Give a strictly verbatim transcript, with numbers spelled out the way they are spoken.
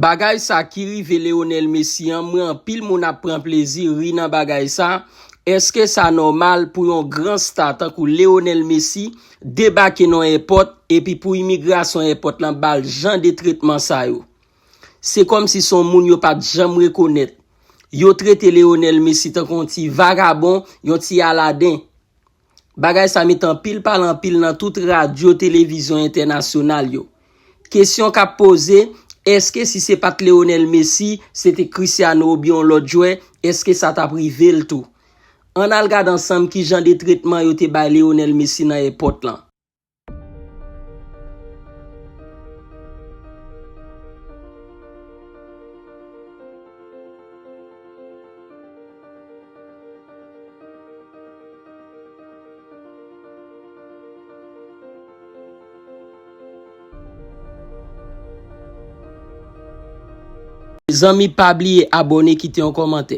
Bagay sa ki rive Lionel Messi an, m wè anpil moun ap pran plezi ri nan bagay sa. Èske sa nòmal pou yon gran sta tankou Lionel Messi debake nan yon èpòt epi pou imigrasyon èpòt lan ba l jan de tretman sa yo? Se kòmsi se yon moun yo pa t janm rekonèt. Yo trete Lionel Messi tankou yon ti vagabon, yon ti aladen. Bagay sa mete anpil pale anpil nan tout radyo, televizyon entènasyonal yo. Kesyon k ap poze, èske si se pa t Lionel Messi, se te Cristiano oubyen yon lòt jwè, èske sa t ap rive l tou? Ann al gade ansanm ki jan de tretman yo te bay Lionel Messi nan èpòt lan. Mezanmi, pa bliye abòne, kite yon kòmantè.